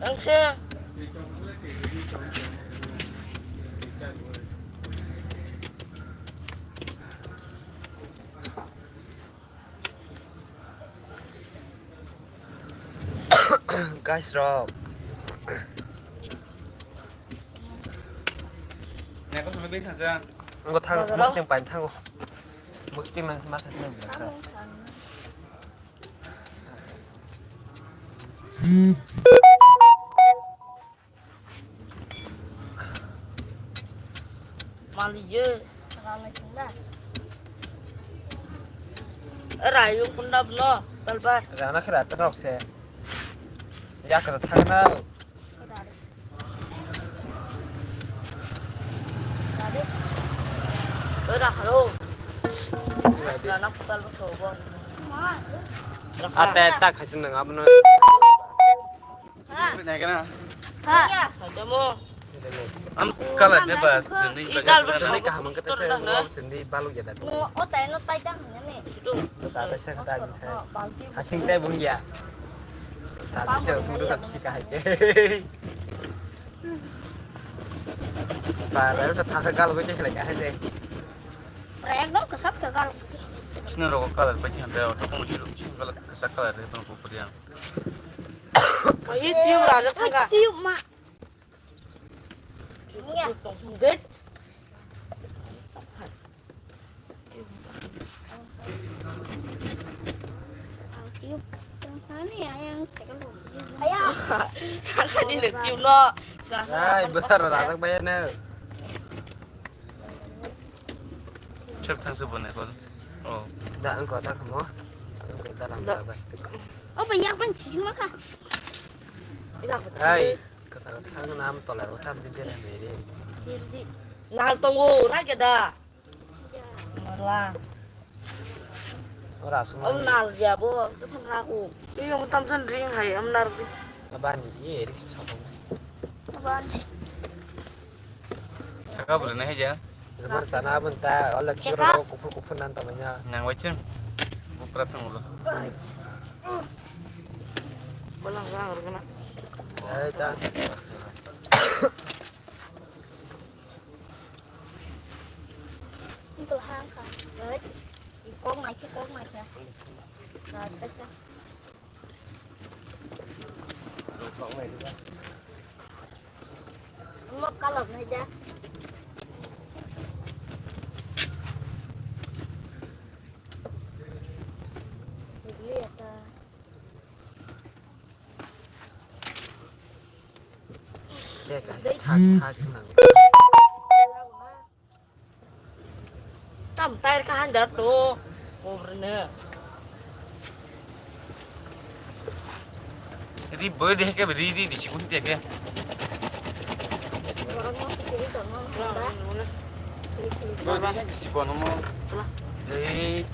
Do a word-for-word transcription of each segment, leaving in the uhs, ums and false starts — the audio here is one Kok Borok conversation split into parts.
Ang se. Guys rok. Nako sampai bin haja. Ngo thang, bazar mo o? Teng pain thango. Mo kiting ma, ma thang. Maliye. Rayu kunda blo, balbar. Rana kira tanok se. Ya kata thangna. Ora haro. Rana putal blo sobo. Ate tak khasin nang abno. Ha. Am kalar de ba sindi ba sindi kaham ang kata se mo sindi balu ya da. O tai no tai tang ne. Kata se kata ang se. Asing tai bung ya. Kata se sungdu ka khika hai ke. Ba la sa thasa gal go ke se le ka hai de. Ekdom kasap ka gal. Sino rogo kalar pa jihan da to kong siro sino kalar kasak kalar de to ko podiang. Ayi tiyub rajak thangka. Tiyub ma. Tiyub. Ayang sekal. Ayang. Sakali le tiyub no. Ai besar rajak bayar na. Chep thang se bone kol. Oh. Da ang ko da khamo. Ang ko da lam da bai. O ba yak ban chi ma kha. Ai, kata thang nam tola ro tam din din me re. Nal tongo ra ke da. Wala. Ora suma. Om nal ya bo, tu phan ra ko. Iyo tam san ring hai am nar. Abani ye ris chapang. Abani. Saka bwrwi nai haja. Rwbar chana aboni ta, o lekchi rok kuphur kuphur nan tongmani. Nang bai chim. Bukra thang ulo. Bolang bang rwgana. Ai ta. Kok mai khe, kok mai khe. Kok mai khe. Mo kalok nai ja. Bigli eta. Dei. Thak, thak, thak. Tam tair ka handar to. Pobre ne. Ri boi de ke ri ri di sikun te ke. Boi de ke sikun mo. Ri.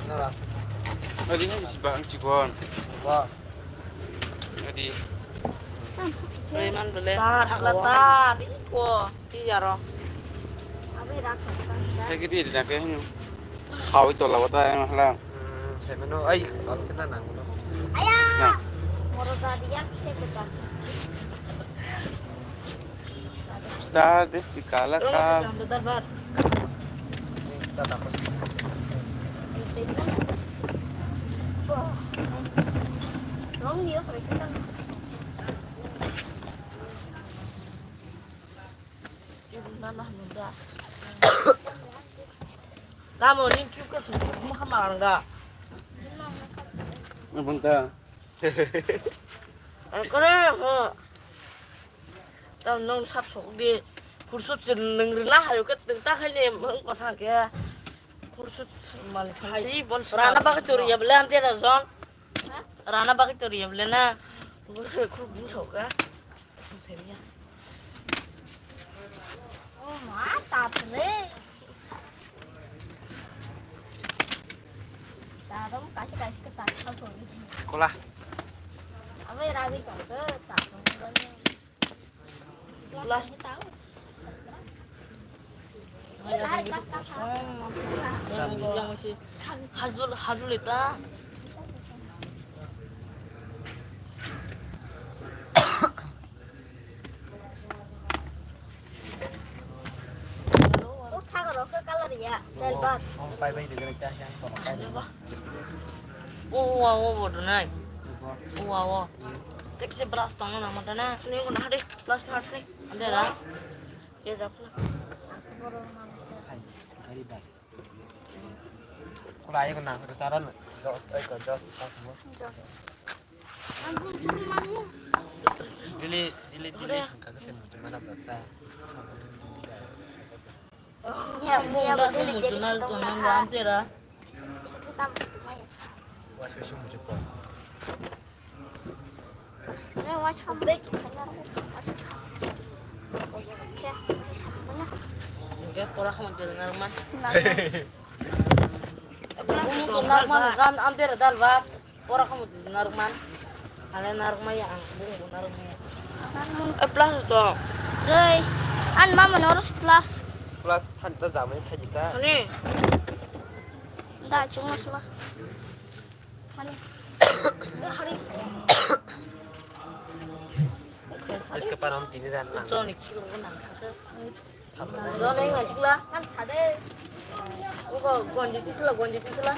Boi de ke sikun sikun. Wah. Adi. Preman bele. Tar, ala tar, iko. Ti jaro. Hai ke ti adi nake hinu. Khawai tola wata yang hala. Hmm, saya mano, ai, kalau kita nang mano. Ayah. Nah. Moro tadi yang saya pegang. Star de sikala ka. Tamo ring cube ka sum sum ma kama ang da. Abang ta. Ang kore ho. Tam nong sap sok di. Kursu chin nung rila hayo ket nung ta khai ne mung kosang ke. Kursu mal sai bon. Rana bak chori ya bele ante da zon. Rana bak chori ya bele na. Kursu bin sok ka. Seri ya. Oh ma ta le. Dadong kasi kasi ke tak sal sori. Kola. Abe ragi tak ke tak sori. Last. Hajul hajul ita. Dal bhat. Oh, pai bai de gre ta yang to pai de. O wa o bo nai. O wa o. Tek se brush tong na mata na. Ni ko na hade brush na hade. Ande ra. Ye da pula. Hai, very bad. Kula ayo na ko saran. Jos, ai ko jos. Dili, dili, dili. Kagak sih mungkin mana bahasa. Pora khamu dal narwkman. Pora khamu dal narwkman, gan amtera dal ba. Pora khamu narwkman. Ale narwkmaya ang, bung bo narwkmaya. Eh, plus to. Rei, an mama noros plus. Plus than ta jamani saji ta. Ani. Da chungo sma. Ani. Hari. Iska param tini dan. Choni khiro nang. Roneng na chikla. Kan sade. Ugo gonji tisla, gonji tisla.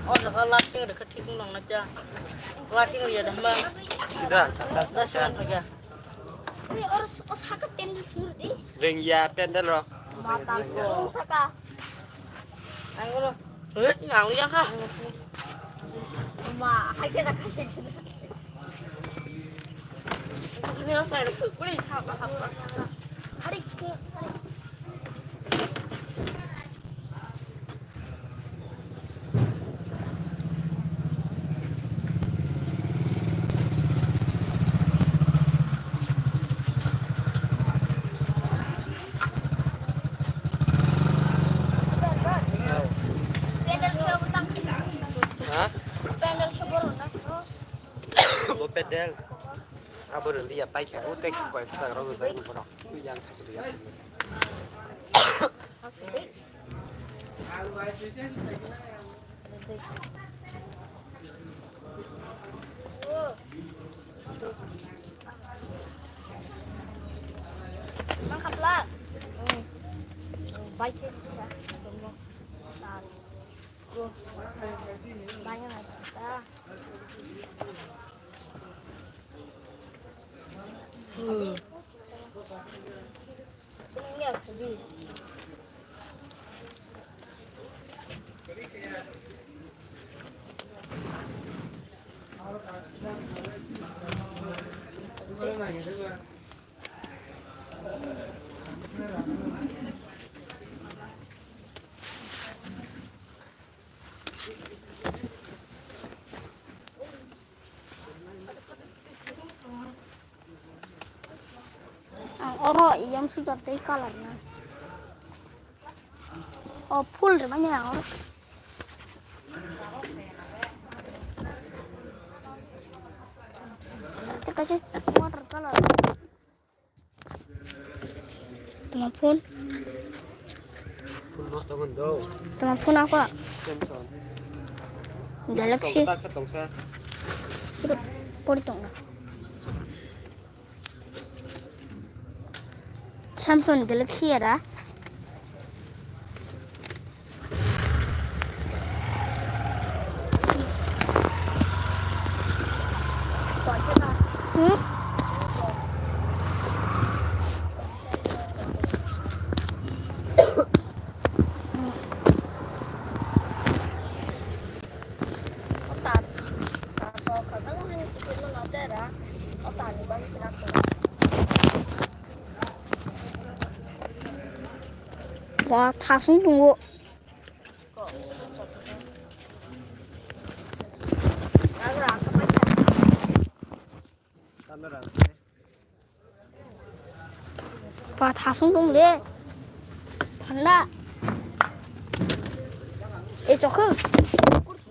Oh, jaga lasting reka thik nang na cha. Lasting ya damba. Sida. Das man paga. Ui, or, o saka pendel sumur di. Rengya pendel rok. Mata ko. Saka. Ang ulo. Eh, nang ya ka. Ma, hai ke da kai ke. Ini saya kuli sapa sapa. Hari ke, hari. Ha? Bo pedal. Abo rwndi ya paikha. O tek koi bwsajrok rwjak borok. Yang sakhe ya. Mang khaplas. Bai khe. Bai na ta. Ang oro iyam sujak tei colour na. O phul rwmani ang oro. Tei kaisa water colour. Tama phone? Phone nosto hwn do. Tama phone ako? Samsung. Galaxy. Tongsa, tongsa. Puri tongna. Samsung Galaxy era. Hmm? Ba thasung tongo. Ba thasung tong le. Phanda. E chokhu.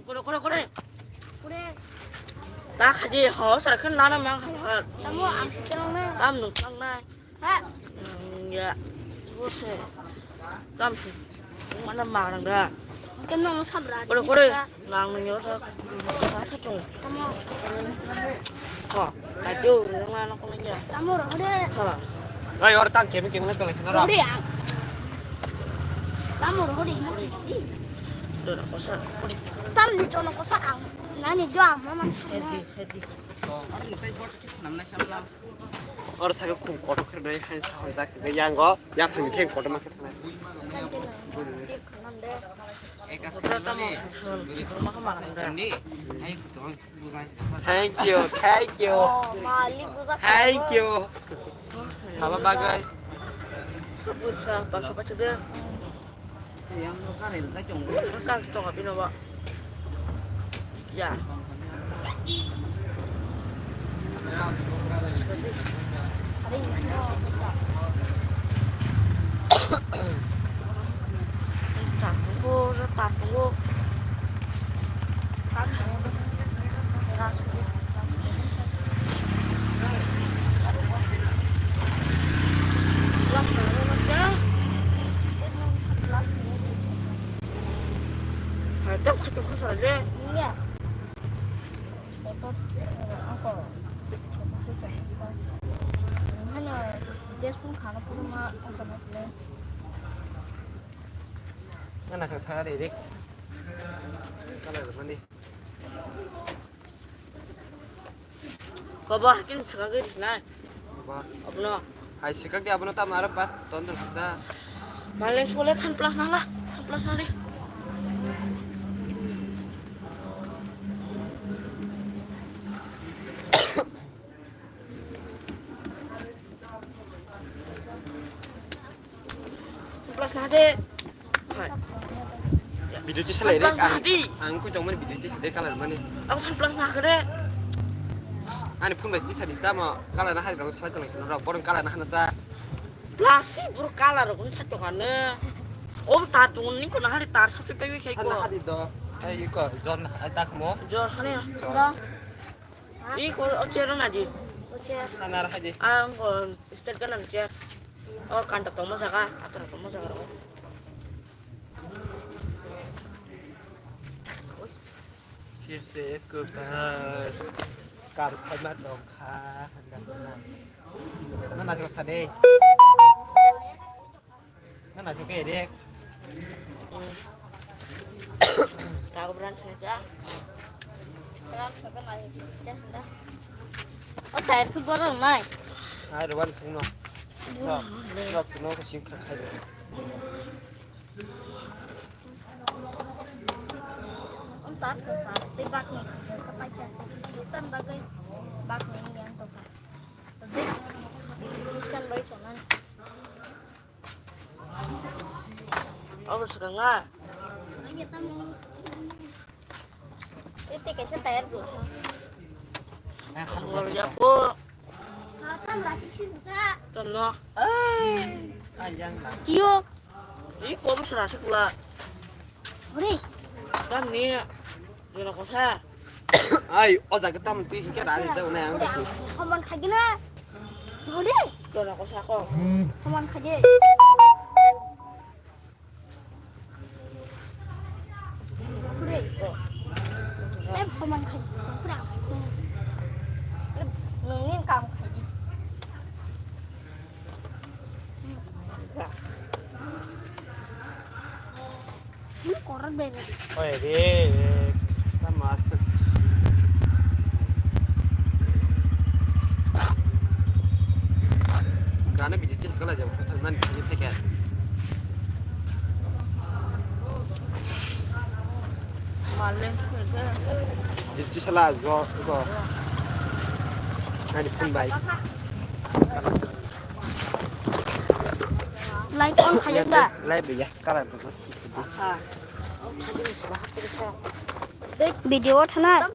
Kore, kore, kore. Kore. Ta khaji ho sar khan nana mang khala. Tamo ang sitel na. Tam nung tang nai. Ha? Ya, bose. Tamsi. Mana marang da. Keno sabra. Kore, kore. Nang nyo sa. Sa sa chung. Tamo. Ha. Ajo, nang nang ko nang ya. Tamo ro de. Ha. Ai, or tang kemi kemi nang tolai na ra. Ro de. Tamo ro de. Dora kosa. Tam ni chono kosa ang. Nani jo ang mama. Sedi, sedi. Or saka khum kotor khe nai hai sa hoi jak khe yang go ya phang theng kotor ma khe thanai. Thank you, thank you, thank you. Haba bagai. Sabur sa, pasal pasal dia. Kang tongo bini bo. Ya. Tapungo, tapungo. Hai, tep khatung khosor le. Iya. Tep, eh, angko. Hano, jesung khana puro ma angko na le. Nana kha sa re re. Kala mani. Kobo hakin swkagwi riknai. Kobo. Abono. Hai swkagwi abono tamo aro bas ton ton kisa. Maleng sole than plus nangla, than plus nangri. Plus na de. Hai. Video chi salai de. Plus na di. Ang ko jongmani video chi salai kalar mani. Aku sun plus na kade. Ani phone bai chi sadi tamo kalar na hari rong salai tong kino rok borong kalar na hana sa. Plus si bur kalar rok sa to kane. Om ta tung ni ko na hari tar sa chu pe wi khai ko. Hana hari do. Ai ko jon ai tak mo. Jo sani. Iko o chair na di. O chair. Hana ra hai di. Ang ko state ka nang chair. O kanta tongma jaga, atra tongma jaga ro. Kisa kubar kar khai ma tong kha handa na. Na na sa de. Nana chuke dek. Tago brand sengcha. Brand sengcha nai. O tayar ke borok nai. Ai roban sengno. Rok sengno ko sing kha khai. Om tar ko sa te bak ni ka pai cha. San bagai bak ni yang to ka. San bai to nan. Obo swkang na. Ite kaisa tayar bo. Ngol ya po. Tamo. Tiyo. Iko obo swra sukla. Hore. Tamni. Jono kosa. Ai, o jaga tamo twi hike rani jago na ang. Hore, ang saman khaji na. Hore. Jono kosa ko. Saman khaji. Hore. Em, saman khaji. Hore. Nungni kam khaji. Oi re, tamo aswk. Gana bidi chis kala jabo, pasal man bidi fake. Maleng. Bidi chisala jo, go. Ani phone bai. Light on khaiyakba. Light ya, kalar. Dek video thana.